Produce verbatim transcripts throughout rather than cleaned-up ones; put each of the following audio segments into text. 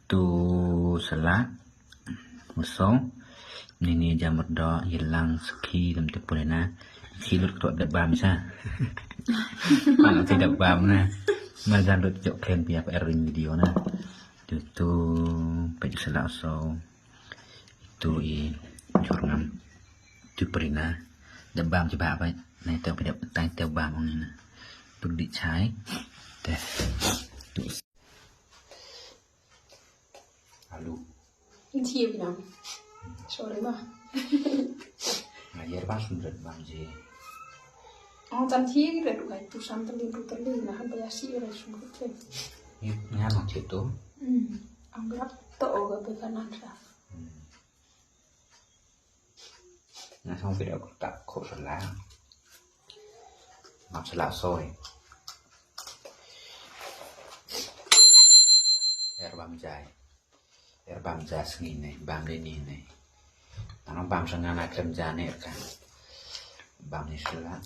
Tu sala. Muso. Nini jamur do hilang seki dam tepurina. Silut ketok debam sa. Mana tidak bam na. Majan lut jok ken pia pa ering video na. Tu tu paju sala so. Tu i jurngam. Tu purina. Debam coba apa. Nai tau pidap tai tau bam ong ni na. Tu di chai. Teh. Alu. Thiu nang. Sorry ma. Nga yer bang sundret bang je. Ang tan thiu red ugai tu sam tan tu tan na han payasi red sundret. Nga nang thiu tu. Hmm. Ang gelap to ga beganan sa. Hmm. Nga song video ko tak ko sala. Map sala soi. Er bam jai. Er bam jai sngi ne, bam de ni ne. Nang bam sanga na krem jai ne kan. Bam ni sala.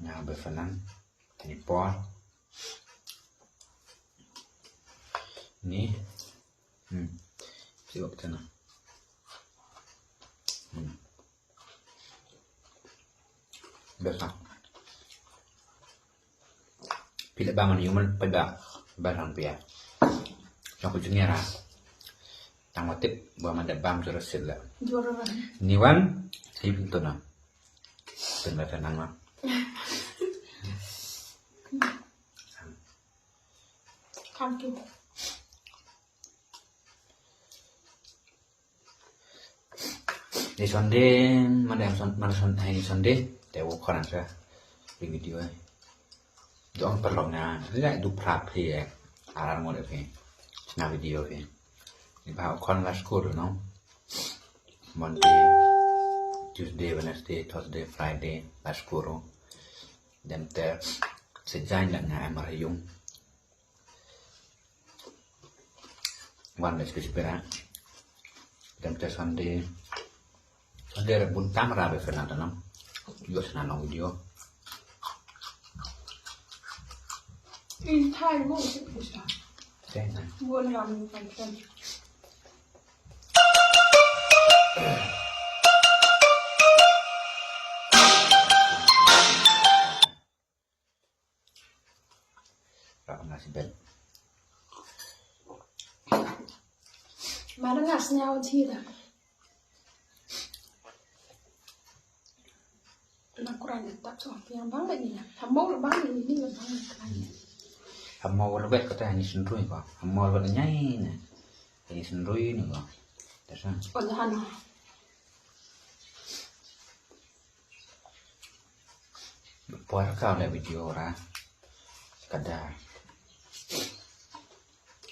Nga be fanan. Ni por. Ni. Hmm. Siwak tena. Hmm. Biasa. Pilih bangun human pada barang pia. Aku jengera. Tang watip buah mada bam jurus sila. Jurus. Niwan, hiu pintu na. Pintu na nama. Thank you. Ni Sunday, mana yang Sun-, mana Sun-, hari ni Sunday, te wo koran sa. Di video eh. Dong perlong na, ni dah du prap hi eh. Aran mo de hi. Sna video hi. Ni ba kon la school no. Monday, Tuesday, Wednesday, Thursday, Friday, la school. Dem te sejain la na amar yung. Wan le spis pera. Dem te Sunday. Sunday re bun tam ra be fena tanam. Yo sna long video. In Thai mo si pusa. Tena. Bun ram ni kan kan. Rak nasi bet. Mana ngas nyau cida. Na kuran tak so yang bang lagi ya. Hamo bang ini bang lagi. Hamo lebet kata ini sendrui ba. Hamo lebet nyai ni. Ini sendrui ni ba. Terus. Oh, dah hana. Por ka le video ra. Kada.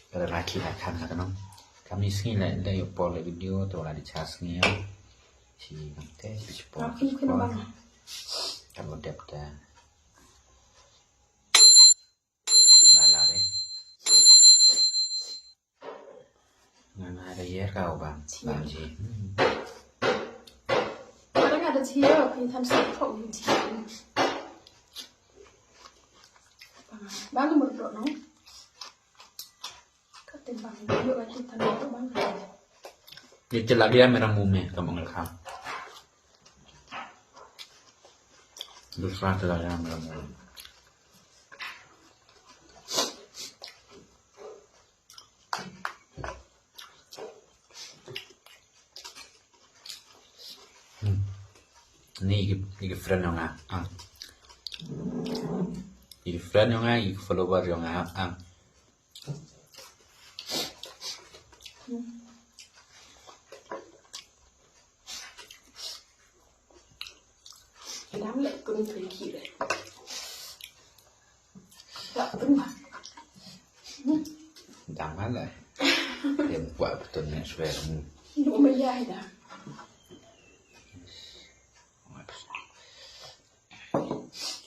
Kada laki la kan la kanong. Kami sngi le le yo por le video to la di chas sngi ya. Si nang te si por. Aku kena bang. Kalau dep da. La la de. Nga nga da yer ka u bang. Bang ji. Ada nga da yer ka i tan sa ko i ji. Bang merdok no. Ka te bang yo ka i tan ko bang. Ni tilapia merah mume ka mengelakha. Dusra tilapia merah mume. Hmm. Ni igi, igi friend yong nga. Ah. Igi friend yong nga, igi follower yong nga. Ah. Hmm. Dam leh kun phi ki leh. Leh kun ma. Dam ma leh. Dia buat betul ni suai. Ni ma ya dah.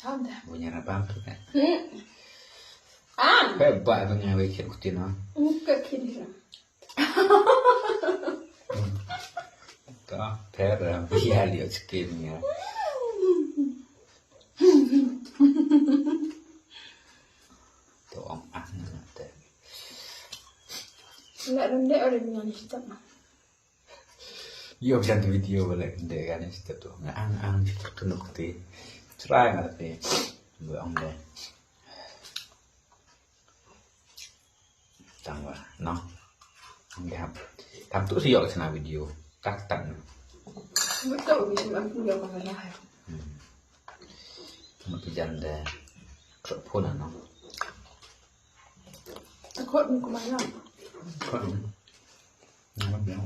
Am dah. Punya rabang tu kan. Hmm. Am. Hebat dengan wikit kutina. Muka kini. To, pera, bia lio skin nia. To ong ah na te. Leh rynde ora ngan step na. Ïoh jan video ba leh rynde ngan step tu. Nga ang ang tu nuk ti. Try nga ti. Ba ong de. Tang ba, no. Ang de hap. Tam tu si ïoh sna video. Tak tak. Betul ni sih aku ïoh ka na. Hmm. Mut jan de. Trok pun no. Takut ni kumai lah. Takut ni. Nampak dia.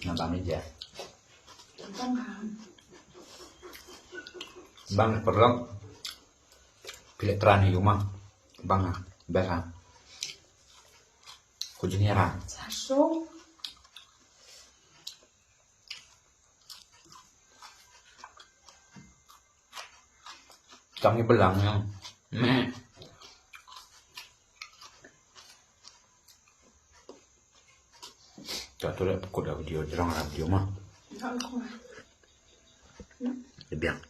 Nampak meja. Bang perlok. Pilih terani rumah. Bang ah. Best ah. Ku jenis ah. Sasu. Kami belang ya. Meh. Ka tu leh pekut da video, jrong da video mah. Biang.